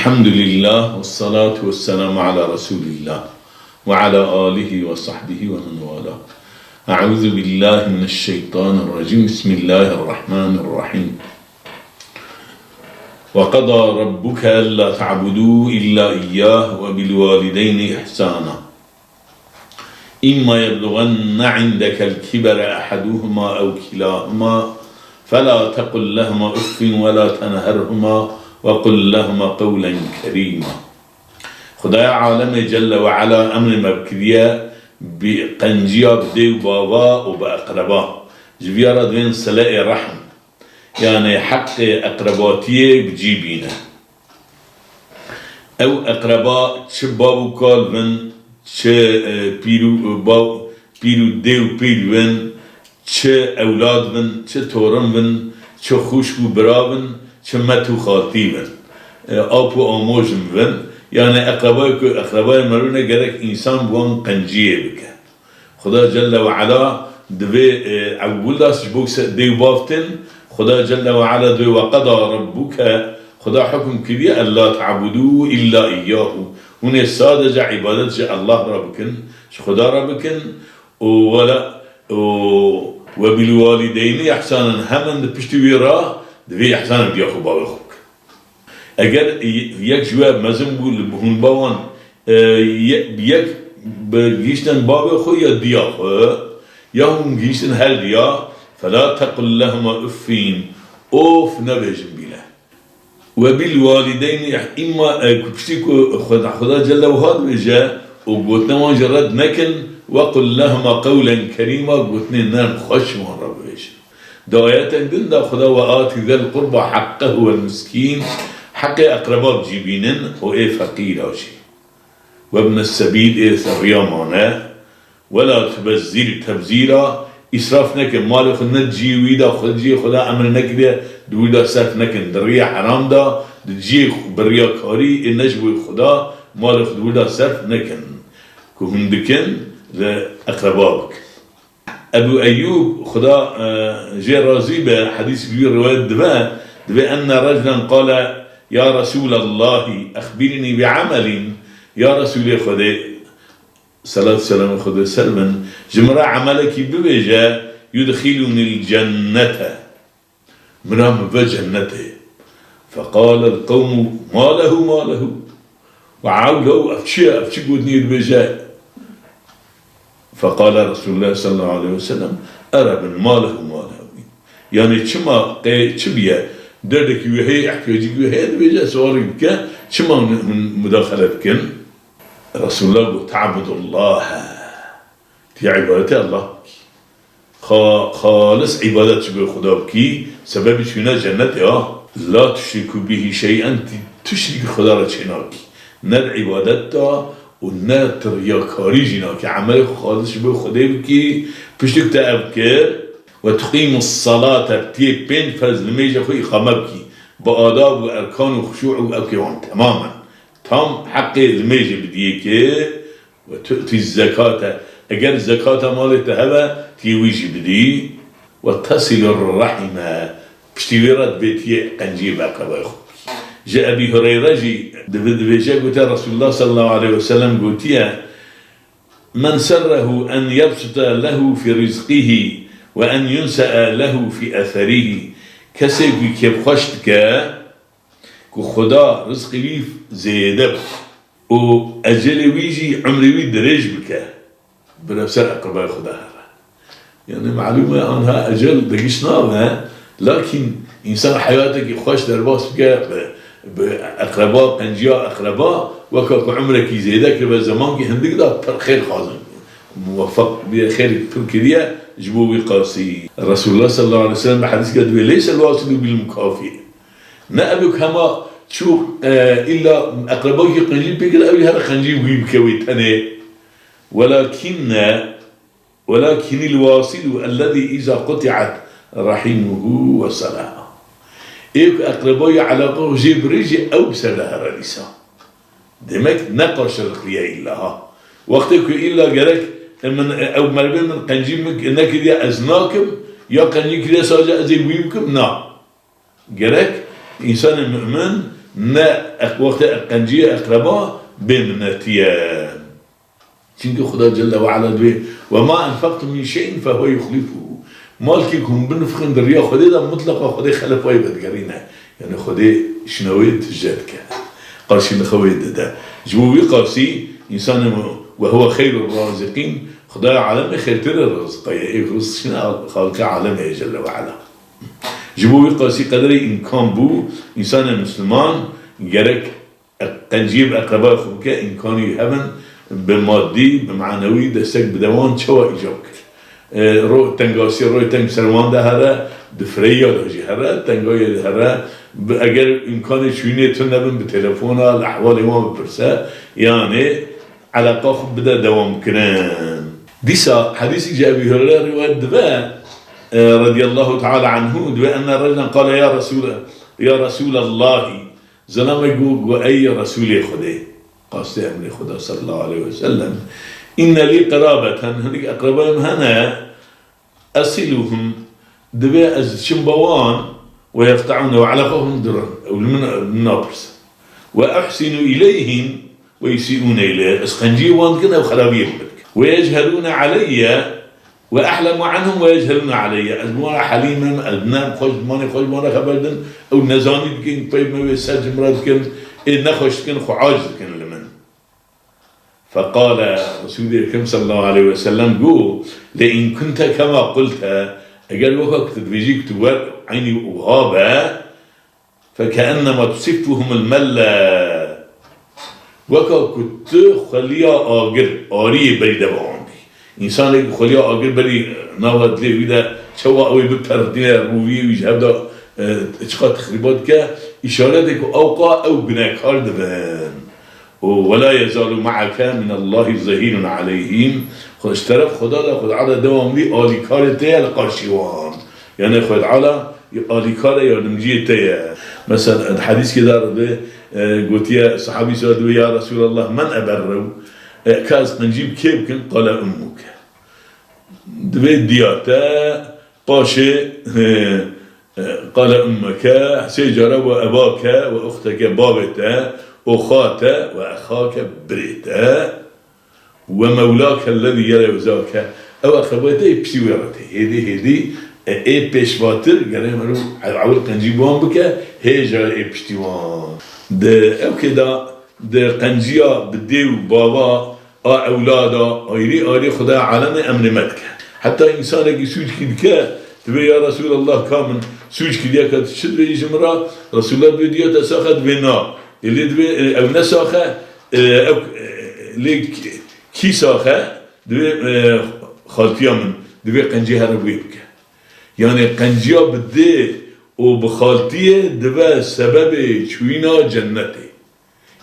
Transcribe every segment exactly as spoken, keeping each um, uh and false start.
الحمد لله والصلاة والسلام على رسول الله وعلى آله وصحبه ومن والاه. أعوذ بالله من الشيطان الرجيم. بسم الله الرحمن الرحيم. وقضى ربك ألا تعبدوا إلا إياه وبالوالدين إحسانا. إما يبلغن عندك الكبر أحدهما أو كلاهما فلا تقل لهما أف ولا تنهرهما وقل لهما قولا كريما. Xwedaya alemê Celle ve Ala emrê me kiriye bi qenciya bi dê û bava û bi eqreba. Ji viya re divên sile ê rehm, yanê heqê eqrebatiyê bi cî bîne. Ew eqreba çi bav û kal bin, çi, e, pîr û, e, bav, pîr û dê û pîr bin, çi ewlad bin, çi torin bin, çi xwişk û bira bin, çi met û xaltî bin. E, ap û amojin bin. Yanê eqrebayê ku eqrebayê meriv ne gerek însan bi wan qenciyê bike. Xuda Celle ve Ala divê, e, ewil da ji bo se-, dê û bav tên, Xuda Celle ve Ala divê "Ve qeda rabbuke", Xuda hukm kiriye "Ella ta'budu illa iyyahu". Hûn ê sadece îbadet ji Allah re bikin, ji Xuda re bikin û wela, û "Ve bil walideyni ihsanen", hemen di piştî wî re divê ihsan bi diya xwe bavê xwe bikin. Eger y-, yek ji we mezin bû li hûn bawan, e, ye-, yek bi gihîştin bavê xwe ya diya xwe, ya hûn gihîştin her diya, "Fela tequl lehuma uffîn", of nebêjin bîne. "Ve bil walideyni ih-", îma, e, ku piştî ku Xuda, Xuda Celle ve Ala dibêje û gotina wan jî red nekin, "Ve qul lehuma qewlen kerîma", gotinê nerm xweş wan re bibêjin. Di ayetek din de Xuda "Ve atî zel qurba hekkehu vel miskîn", heqê eqreba bi cî bînin û ê feqîra jî. "Ve ibnes sebîl", ê ser riya mane. "Ve la tubezzir tebzîra", îsraf nekin, malê xwe ne di cihê wî de, xwe di cihê xwe de emir nekiriye, di wir de serf nekin. Di riya heram de, di cihê xwe, bi riyakarî, ê ne ji bo Xuda, malê xwe di wir de serf nekin. Ku hûn dikin, li eqreba bikin. Ebu Eyyûb, Xuda, e, jê razî be, hedîs bi wî riwayet dibe, dibe, "Enne reculen qale, ya Resûlallahî, exbirnî bi emelîn", ya Resûlê Xwedê, selat selamê Xwedê ser bin, ji min re emelekî bibêje, "yudxilunîl cennete", min re min ve cennetê. Feqalel qewmû, "Ma lehu, ma lehu." Ve ew lew, ev çi ye, ev çi gotinê dibêje? Feqale Resulullah sallallahu aleyhi ve sellem, "Erebin ma lehu ma lehu." Yanî çima qê çi biye? Derdekî wî heye, ihtiyacî wî heye dibêje, sualî dike, çima hûn, hûn mudaxele dikin? Resulullah got, "Ta'budullaha." Tê îbadetê Allah bikî. Xa-, xalis îbadet ji bo Xuda bikî, sebebî çûna cennetê a. La tuşriku bihi şey'en, tê tu şirîkî Xuda re çênakî. Ne di îbadet de û ne tu riyakarî jî nakî. Emelê xwe xalis ji bo Xwedê bikî, piştî ku te ev kir, "Ve tuqîmus salate", tê pênc ferz nimêja xwe îqame bikî. Bi adab û erkan û xuşû û ewkê wan temamen. Tam heqê nimêjê bidiyê kê, "Ve tu'ti zekate", eger zekata malê te hebe, tê wî jî bidî. "Ve tesilur rahime", piştî wî re dibê tê qenciyê bi eqrebay xwe bikî. Ji Ebî Hureyre jî dibi-, dibêje, gote Resulullah sallallahu aleyhi ve sellem gotiye, "Men serrehu en yebsuta lehu fi rizqihi ve en yunse'a lehu fi eserîhi." Kesê ku kêfxweş dike, ku Xuda rizqê wî zêde bike û ecelê wî jî, umrê wî dirêj bike, bire ser eqrebay Xuda here. Yanî, malûm e, anha ecel de giş nabe, lakîn însan heyatekî xweş derbas bike, bi, bi eqreba, qenciya eqreba, weka ku umrekî zêde kiribe, zemankî hindik de pir xêr xwazin. Muweffeq bûye, xêrê pir kiriye ji bo wî qasî. Resulullah sallallahu aleyhi ve sellem bi hedîseke dibê, "Leysel wasilu bil mukafi." Ne ev hema çû, e, îlla eqrebakî qencî pê kir, ew ê here qencî wî bike wê tenê. Welakinne, welakinil wasilu ellezî îza quti'at rahimuhu weselaha. Ê ku eqrebayî, eleqa jê birêjî, ew bi ser de here dîsa. Demek ne qarşılıklı ye illa ha. Wextê ku illa gerek, e, min, e, ew merivê min qencî min nekiriye, ez nakim, ya qencî kiriye sadece ez ê wî bikim, na. Gerek însanê mu'min ne ek-, wextê ek-, qenciyê eqreba bê minnetî ye. Çimkî Xuda Celle ve Ala dibê, "Ve ma enfektum min şey'in fehuve yuxlifuhu." Malkî ku hûn binifxin di riya Xwedê de, mutleqa Xwedê xelefa wê vedigerîne. Yanî Xwedê şina wê tije dike. Qarşî nixa wê dide. Ji bo wî qasî însanê me, "Ve huve xeyrur raziqîn", Xwedaya alemê xêrtirê rizqa ye. Ê ku rizq şina Xaliqê alemê ye Celle ve Ala. Ji bo wî qasî qederê îmkan bû, însanê Misliman gerek qenciyê bi eqrebayê xwe bike, îmkanî hebin, bi madî, bi manewî destek bide wan, çawa îcab kir? E, ro-, tengasî, royê teng ser wan de here, di firêya de jî here, tengayê de here, bi, eger îmkanê çûyînê tune bin, bi telefona li ehwalê wan bipirse, yanê eleqa xwe bide dewamkirin. Dîsa hedîsî ji Ebî Hureyre rîwayet dibe, e, radiyallahu teala anhu, dibe, enne reclen qale, "Ya Resûle, ya Resûlallahî." Zilamek got, got, "Ey Resûlê Xwedê, qastê emrê Xweda sallallahu aleyhi ve sellem, inne lî qirabeten, hinek eqrebayê min hene, esiluhum, divê ez diçim ba wan, ve yeqte'ûne, ve eleqa xwe min dirin, ew li min, min napirsin. Ve uhsinu ileyhim, ve yusî'ûne ileyye, ez qenciyê wan dikin, ew xerabiyê min dikin. Ve yechelûne aleyye, ve ehlemu anhum ve yechelûne aleyye. Ez bi wan re helîm im, ez bi nerm xweş, bi manê xweş wan re xeber din, ew nezanî dikin, pey me wê ser ji min re dikin, ê nexweş dikin, xwe aciz dikin li min." Feqale, Resûlê Ekrem sallallahu aleyhi ve sellem got, "Le in kunte kema qulte, eger weka ku tu dibêjî ku tu wer eynî wiha be, fekeenema tusiffuhumul melle." Weka ku tu xweliya agir, ariyê berî de biandî. Însanê ku xweliya agir berî nava dilê wî de, çawa ew ê bipertîne, rûviyê wî ji hev de, e, çiqa texrîbat dike, îşaretê ku ewqa ew gunehkar dibin. Û "Ve la yezalu ma'ake minallahi zehîrun aleyhim." Xwe ji teref Xweda de, Xweda de dewamlî alîkarê te ye li qarşî wan. Yanî Xweda alîkar e, yardimciyê te ye. Mesela di hedîskê de dibe, e, gotiye, sahabî sor dibe, "Ya Resûlallah, men eberru?" E, ka ez qencî bi kê bikim? Qale ummuke. Divê diya te, paşê, e, e, qale ummeke, sê cara ve ebake ve uxteke, bavê te, û xate ve exake, birê te, ve mewlake ellezî yelevzake, ew eqrebê te yê piştî wê re tê. Hêdî, hêdî, e, ê pêşvatir, gerê meriv ew ewil qencî bi wan bike, hê cara ê piştî wan. Di ew kê de, di qenciya bi dê û bava, a ewlada, ayrî ayrî Xwedaya alemê emrê me dike. Heta însanekî sûckî dike, dibê, "Ya Resûlallah, ka min sûc kiriye, ka tu çi dibêjî ji min re?" Resûlullah dibê, "Diya te sax e?" Dibê, "Na." Ê lê dibê, e, ew ne sax e, e, ew, e, lê kî, kî sax e? Dibê, e, xaltiya min, dibê qencî here wê bike. Yanî qenciya bi dê û bi xaltiyê dibe sebebê çûyîna cennetê.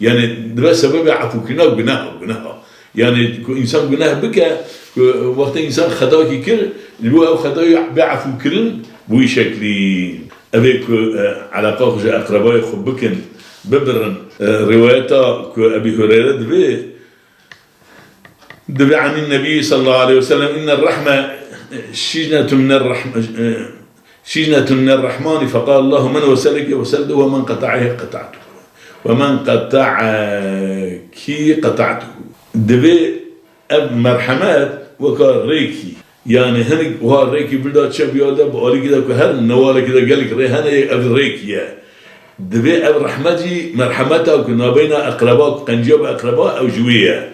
Yanî dibe sebebê efûkirina guneha, guneha. Yanî ku însan guneh bike, ku wextê însan xetakî kir, li bo ew xetayê bê efûkirin, bi wî şeklî. Ev ê ku, e, eleqa xwe ji eqrebayê xwe bikin, bibirin. E, rîwayeta ku Ebî Hureyre dibê, dibê anî Nebî sallallahu aleyhi ve sellem, "Inne rahme şicnetun mine rahme, e, şicnetun mine rahmani, fekal Allahu men veseleki veseltu ve men qeta'aki qeta'tuhu. Ve men qeta'aki qeta'tuhu." Dibê ev merhemet weka rêkî. Yanî hinek wiha rêkî bilda çev ya de bi alîkî de ku her newalekî de gelek rê hene, ev rêkî ye. Divê ev rehmet jî merhemeta ku nabeyna eqreba, ku qenciya bi eqreba, ew ji wî ye.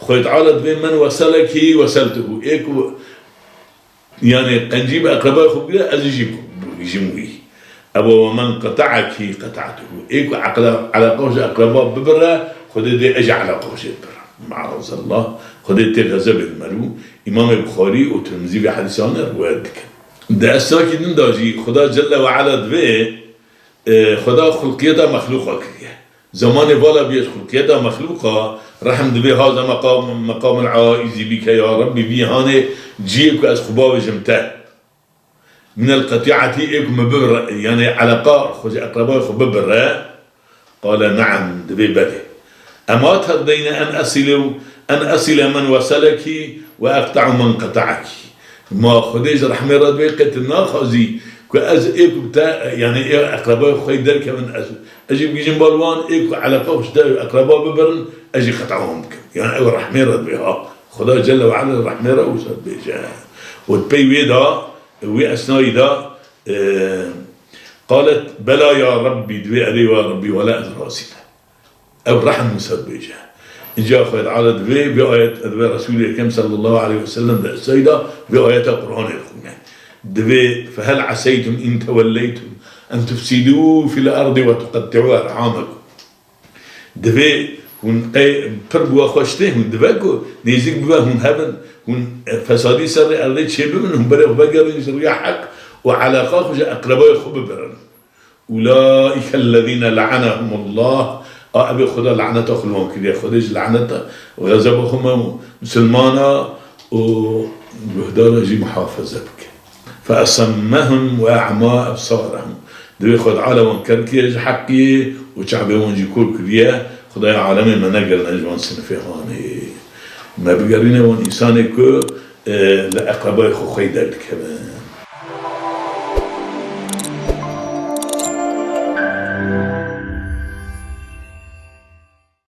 Xwedê Teala divê men weselekî weseltuhu. Ê ku, yanî qencî bi eqrebayê xwe bigire, ez jî bigihîjim wî. Ew ve men qeta'ekî qeta'tuhu. Ê ku eqle-, eleqa ji eqreba bibire, Xwedê dê ez jî eleqa ji bibire. Maazallah. Xwedê tê xezebê li me rû. Îmamê Buxarî û Tirmizî vê hedîsane riwayet dikin. Di esnakî din de jî Xweda Celle ve Ala divê, e, Xweda xulqiyeta mexlûqa kiriye. Zemanê vala bûye ji xulqiyeta mexlûqa, rehm divê haza meqam, meqamul aizî bike ya Rebbî, vî hanê ciyê ku ez xwe bavêjim te. Minel qeti'etî, ê ku min bibire, yanî eleqa xwe ji eqrebayê xwe bibire. Qale ne'em, divê belê. Ema terdeyne en esile, en esile men weselekî ve eqte'u men qeta'ekî. Ma Xwedê ji rehmê re divê qê tu naxwazî ku ez ê ku te, yanî ê eqrebayê xwe derkevin, ez, ez jî bigihîjim bal wan, ê ku eleqa xwe ji te eqreba bibirin, ez jî qeta wan bikim. Yanî ew rehmê re divê ha. Xweda Celle ve Ala rehmê re wisa dibêje. Û di pey wê de, wê esnayî de, e, qalet, "Bela ya Rabbî", divê, "Erê ya Rabbî, wela ez razî me." Ew rehm wisa dibêje. Înca Xwedê Teala divê vê ayet, divê Resûlê Ekrem sallallahu aleyhi ve sellem de esayî de vê ayeta Qur'anê dixwîne. Divê, "Fehel aseytum in tewelleytum en tufsidû fil ardi ve tuqetti'û erhamakum." Divê hûn qey pir bi we xweş tê, hûn divê ku nêzîk bibe hûn hebin, hûn, e, fesadî ser rê erdê çêbibin, hûn berê xwe vegerîn ji riya heq û eleqa xwe ji eqrebayê xwe bibirin. Ulaîke ellezîne le'enehumullah. A, ev ê Xweda laneta xwe li wan kiriye. Xwedê ji laneta û xezeba xwe me û misilmana û guhdara jî muhafaze bike. Fe esemmehum ve a'ma ebsarehum. Divê Xweda Teala wan ker kiriye ji heqî û çavê wan jî kor kiriye. Xwedaya alemê me negerine ji wan sinifê hanê. Me bigerîne wan însanê ku, e, li eqrebayê xwe xwey derdikevin.